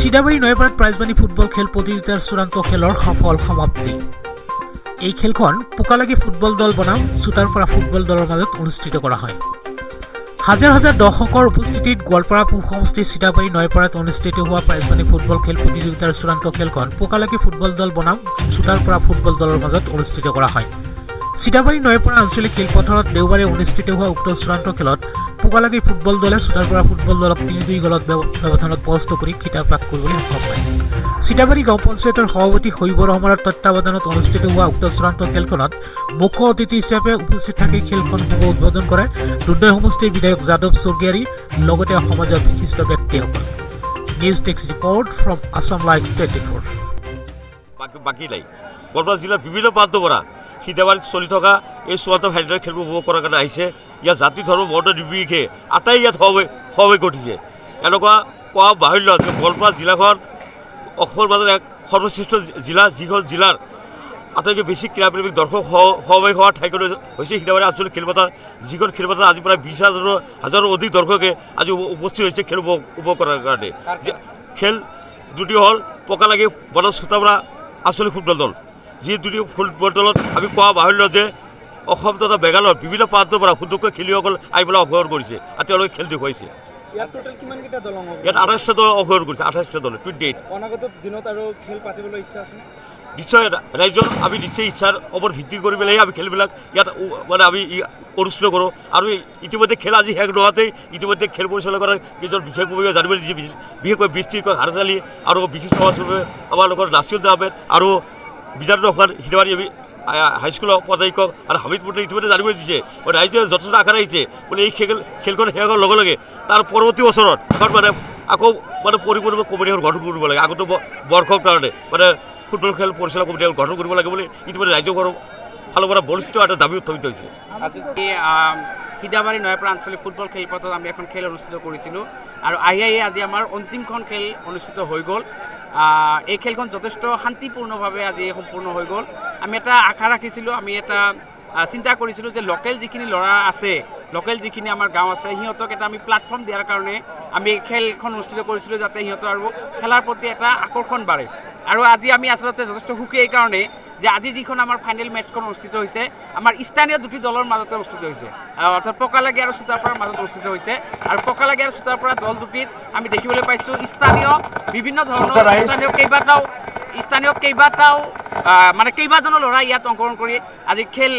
চিদাবাৰী নৈপাৰাত prize money football খেল প্ৰতিযোগিতাৰ চূড়ান্ত খেলৰ সফল সমাপ্তি। এই খেলখন পোকালাগি ফুটবল দল বনাম চোতাৰপাৰা ফুটবল দলৰ মাজত অনুষ্ঠিত কৰা হয়। হাজাৰ হাজাৰ দৰ্শকৰ উপস্থিতিত গোৱালপাৰা পূব সমষ্টিৰ চিদাবাৰী নৈপাৰাত অনুষ্ঠিত হোৱা প্ৰাইজমানি ফুটবল খেল প্ৰতিযোগিতাৰ চূড়ান্ত খেলখন পোকালাগি ফুটবল দল বনাম চোতাৰপাৰা ফুটবল দলৰ মাজত অনুষ্ঠিত কৰা হয়। চিদাবাৰী নৈপাৰা আঞ্চলিক খেলপথাৰত দেওবাৰে অনুষ্ঠিত হোৱা উক্ত চূড়ান্ত খেলত পোকালাগি ফুটবল দলে চোতাৰপাৰা ফুটবল দলক 3-2 গলত ব্যৱধানত পৰাস্ত কৰি খিতাপ লাভ কৰিবলৈ সক্ষম হয়। চিদাবাৰী গাঁও পঞ্চায়তৰ সভাপতি শৈবৰ ৰহমানৰ তত্বাৱধানত অনুষ্ঠিত হোৱা উক্ত চূড়ান্ত খেলখনত মুখ্য অতিথি হিচাপে উপস্থিত থাকি খেলখন শুভ উদ্বোধন কৰে দুধনৈ সমষ্টিৰ বিধায়ক যাদৱ স্বৰ্গীয়াৰী, লগতে সমাজৰ বিশিষ্ট ব্যক্তিসকল। News desk report from Assam Live 24. বাকী নাই। গোৱালপাৰা জিলাৰ বিভিন্ন প্ৰান্তৰ পৰা সিদাবাৰীত চলি থকা এই চূড়ান্ত ফাইনেল খেলবোৰ উপভোগ কৰাৰ কাৰণে আহিছে। ইয়াত জাতি, ধৰ্ম, বৰ্ণ নিৰ্বিশেষে আটাই ইয়াত সমাৱেশ ঘটিছে। এনেকুৱা কোৱা বাহুল্য যে গোৱালপাৰা জিলাখন অসমৰ মাজত এক সৰ্বশ্ৰেষ্ঠ জিলা, যিখন জিলাৰ আটাইতকৈ বেছি ক্ৰীড়াপ্ৰেমিক দৰ্শক সমাৱেশ হোৱা ঠাইখন হৈছে সিদাবাৰী আঞ্চলিক খেলপথাৰ, যিখন খেলপথাৰ আজি প্ৰায় 20 হাজাৰৰ অধিক দৰ্শকে আজি উপস্থিত হৈছে খেল উপভোগ কৰাৰ কাৰণে। খেল দুটি হ'ল পকালাগি বনাম চোতাপাৰা আঞ্চলিক ফুটবল দল। যি দুটি ফুটবল দলত আমি কোৱা বাহুল্য যে অসম তথা মেঘালয়ৰ বিভিন্ন প্ৰান্তৰ পৰা সুদক্ষ খেলুৱৈসকল আহি পেলাই অংশগ্ৰহণ কৰিছে আৰু তেওঁলোকে খেল দেখুৱাইছে। ইয়াত টোটেল কিমানকেইটা দল অংশগ্ৰহণ? ইয়াত 28টা দল অংশগ্ৰহণ কৰিছে, 28টা দলে, 28। অনাগত দিনত আৰু খেল পাতিবলৈ ইচ্ছা আছেনে? নিশ্চয়, ৰাইজৰ আমি নিশ্চয় ইচ্ছাৰ ওপৰত ভিত্তি কৰি পেলাই আমি খেলবিলাক ইয়াত মানে আমি অনুষ্ঠিত কৰোঁ। আৰু ইতিমধ্যে খেল আজি শেষ নোহোৱাতেই ইতিমধ্যে খেল পৰিচালনা কৰাৰ কেইজন বিশেষভাৱে জানিবলৈ দিছে, বিশেষকৈ বৃষ্টি হাৰজালি আৰু বিশিষ্ট সমাজকৰ্মী আমাৰ লগৰ নাছিৰুদ্দিন আহমেদ আৰু বিজানুৰ ৰহমান, সিদাবাৰী হাইস্কুলৰ প্ৰধান শিক্ষক আৰু হামিদ পুত্ৰে ইতিমধ্যে জানিবলৈ দিছে। ৰাইজে যথেষ্ট আশা ৰাখিছে বোলে এই খেলখন শেষ হোৱাৰ লগে লগে তাৰ পৰৱৰ্তী বছৰত এখন মানে আকৌ মানে পৰিপূৰ্ণ কমিটি এখন গঠন কৰিব লাগে। আগতো বৰ্ষৰ কাৰণে মানে ফুটবল খেল পৰিচালনা কমিটি এখন গঠন কৰিব লাগে বুলি ইতিমধ্যে ৰাজ্যখনৰ ফালৰ পৰা বলিষ্ঠ এটা দাবী উত্থাপিত হৈছে। আজি সিদাবাৰী নয়াপাৰা আঞ্চলিক ফুটবল খেলপথাৰত আমি এখন খেল অনুষ্ঠিত কৰিছিলোঁ আৰু আহি আহি আজি আমাৰ অন্তিমখন খেল অনুষ্ঠিত হৈ গ'ল। এই খেলখন যথেষ্ট শান্তিপূৰ্ণভাৱে আজি সম্পূৰ্ণ হৈ গ'ল। আমি এটা আশা ৰাখিছিলোঁ, আমি এটা চিন্তা কৰিছিলোঁ যে লোকেল যিখিনি ল'ৰা আছে, লোকেল যিখিনি আমাৰ গাঁও আছে, সিহঁতক এটা আমি প্লেটফৰ্ম দিয়াৰ কাৰণে আমি এই খেলখন অনুষ্ঠিত কৰিছিলোঁ, যাতে সিহঁতৰ আৰু খেলাৰ প্ৰতি এটা আকৰ্ষণ বাঢ়ে। আৰু আজি আমি আচলতে যথেষ্ট সুখী এই কাৰণেই যে আজি যিখন আমাৰ ফাইনেল মেটচখন অনুষ্ঠিত হৈছে, আমাৰ স্থানীয় দুটি দলৰ মাজতে অনুষ্ঠিত হৈছে, অৰ্থাৎ পকালাগি আৰু চোতাৰপাৰাৰ মাজত অনুষ্ঠিত হৈছে। আৰু পকালাগি আৰু চোতাৰপাৰা দল দুটিত আমি দেখিবলৈ পাইছোঁ স্থানীয় বিভিন্ন ধৰণৰ স্থানীয় কেইবাটাও মানে কেইবাজনো ল'ৰা ইয়াত অংশগ্ৰহণ কৰি আজি খেল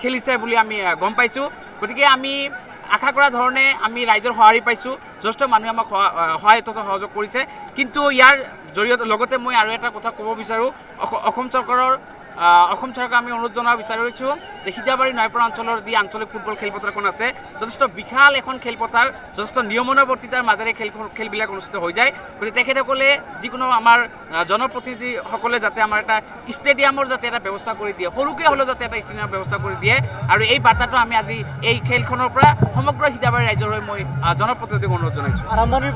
খেলিছে বুলি আমি গম পাইছোঁ। গতিকে আমি আশা কৰা ধৰণে আমি ৰাইজৰ সঁহাৰি পাইছোঁ। যথেষ্ট মানুহে আমাক সহায় তথা সহযোগ কৰিছে। কিন্তু ইয়াৰ জৰিয়তে লগতে মই আৰু এটা কথা ক'ব বিচাৰোঁ, অসম চৰকাৰক আমি অনুৰোধ জনাব বিচাৰিছোঁ যে সিদাবাৰী নয়পাৰা অঞ্চলৰ যি আঞ্চলিক ফুটবল খেলপথাৰখন আছে, যথেষ্ট বিশাল এখন খেলপথাৰ, যথেষ্ট নিয়মানুৱৰ্তিতাৰ মাজেৰে খেলবিলাক অনুষ্ঠিত হৈ যায়। গতিকে তেখেতসকলে যিকোনো আমাৰ জনপ্ৰতিনিধিসকলে যাতে আমাৰ এটা ষ্টেডিয়ামৰ যাতে এটা ব্যৱস্থা কৰি দিয়ে, সৰুকৈ হ'লেও যাতে এটা ষ্টেডিয়ামৰ ব্যৱস্থা কৰি দিয়ে। আৰু এই বাৰ্তাটো আমি আজি এই খেলখনৰ পৰা সমগ্ৰ সিদাবাৰী ৰাইজৰ হৈ মই জনপ্ৰতিনিধিক অনুৰোধ জনাইছোঁ। আৰম্ভণিৰ